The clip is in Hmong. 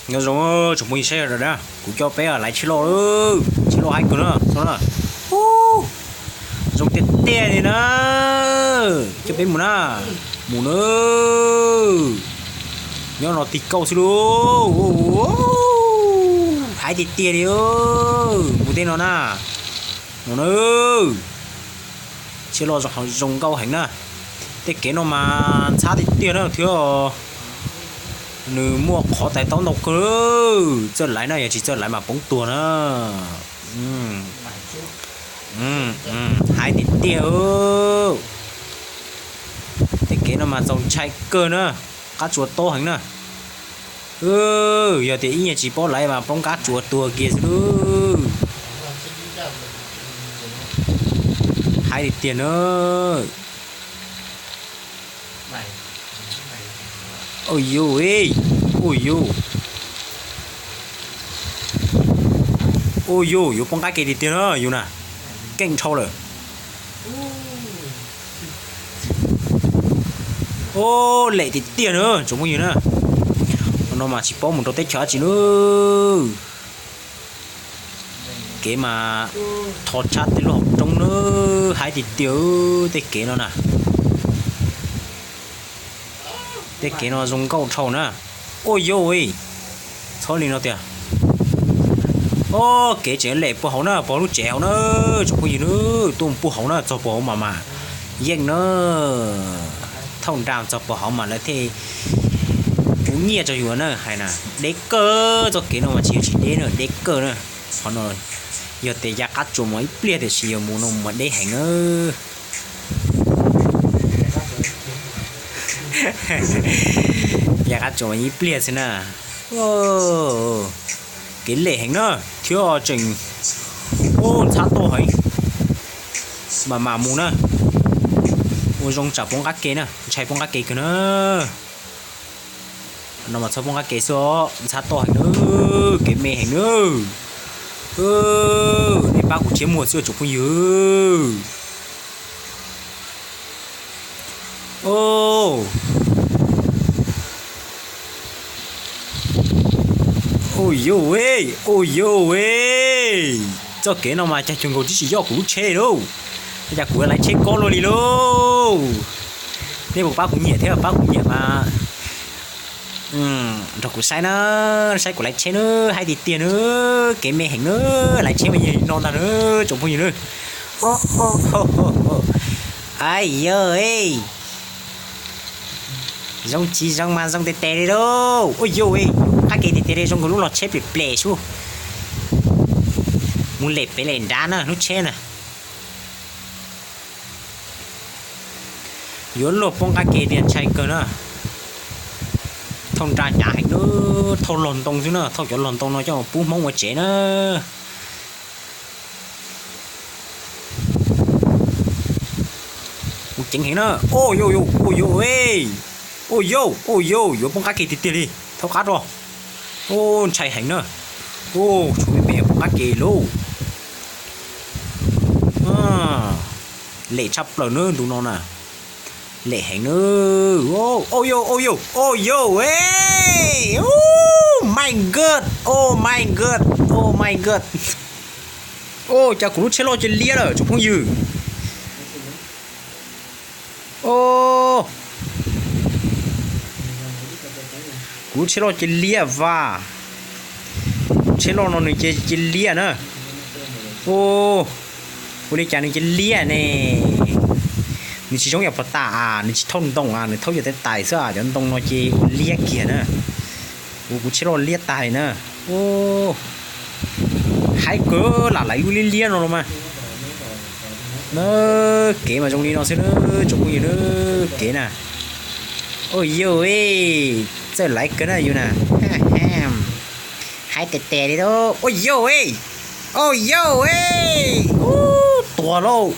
Nyob zoo tsoom phooj ywg sawv daws na, kuv coj peb laiv tsheb loj, tsheb loj haib kawg na, zoo tiag tiag li na. Coj peb mus na, mus na. Nyob no tig kauj xwb lauj. Haib tiag tiag li, mus tej no na. No na, tsheb loj zoo nkauj heev na. Tej kev no mas ntxhab tiag tiag na thiab. Nws muaj qhov tais taub ntau kawg. Txawj laiv na, yog tsis txawj laiv mas poob tuag na. Haib tiag tiag. Tej kev no mas txaus ntshai kawg na, qab tsuas tob heev na. Yog tias ib nyuag tsis paub laiv mas poob qab tsuas tuag kiag xwb lauj. Haib tiag tiag na. Ua yuj, ua yuj, ua yuj, yuav poob qab ke tiag tiag na yus na. Keej dhau lawm. Lem tiag tiag na tsoom phooj ywg na. No mas tsis paub mus rau teb chaws dab tsi na. Kev mas tho tshab tej lub hauv roob na, haib tiag tiag tej kev no na. Tej kev no zoo nkauj dhau na. Ua yuj, txhob li no tiag. Kev tseem lem puag hauv na, puag lub tsev hauv na, tsoom phooj ywg na, tuaj puag hauv na, txog puag hauv mas mas yeej na. Thauj nra txog puag hauv mas lawv thiaj kuv nyiaj rau yus na, hais na. Deb kawg, txoj kev no mas tsis yog tsis deb na, deb kawg na. Qhov no yog tias ya qab tsuas mas ib pliag, tiam sis yog mus no mas deb heev na. Ya qab tsuas mas ib pliag xwb na. Kev lem heev na, thiab tseem ntxhab toj heev. Mas mas mus na, ua zoo tsam poob qab ke na, ntshai poob qab ke kawg na. No mas txhob poob qab ke xwb os, ntxhab toj heev na, kev me heev na. Nej pab kuv thiab muag xwb tsoom phooj ywg. Ua yuj, ua yuj, txoj kev no mas cas cuag nkaus tib si yoj kuv lub tsheb lauj. Cas kuv laiv tsheb kob luaj li lauj. Nej puas pab kuv nyiam thiab, pab kuv nyiam mas nrog kuv saib na, saib kuv laiv tsheb na, haib tiag tiag na, kev me heev na, laiv tsheb mas yog li no ntag na, tsoom phooj ywg na. Ai yog, zoo tsis zoo mas zoo tes tes li lauj. Ua yuj, qab ke tiag tiag li, zoo nkaus lub log tsheb ples ples sub. Mus lem pem lem nrad na lub tsheb na. Yuav luag poob qab ke tiag ntshai kawg na. Thauj nra hnyav heev na, thauj log ntoo xwb na, thauj cov log ntoo no coj pub Hmoob ua tsev na. Kuv ceev heev na. Ua yuj, ua yuj, ua yuj, yuav poob qab ke tiag tiag li, thaub qab rau. Ntshai heev na. Tshuav me me poob qab ke lauj. Lem tshaj plaws na ntu no na. Lem heev na. Ua yuj, ua yuj, ua yuj, oh my god, oh my god, oh my god. Cas kuv lub tsheb loj cia liab lawm tsoom phooj ywg. Kuv lub tsheb loj cia liab vas. Tsheb loj no nws cia liab na. Ua li cas nws cia liab ne? Nws tsis zoo yam pas tas, nws tsis thauj ntoo, nws thauj yog tej tais xwb, cov ntoo no ces ua liab kiag na. Ua kuv tsheb loj liab tag li na. Haib kawg, lam laiv lub liab liab no los mas. Na, kev mas zoo li no xwb na, tsoom phooj ywg na, kev na. Ua yuj, txawj laiv kawg na yus na. Haib tes tes li lauj. Ua yuj, ua yuj, tuag lauj.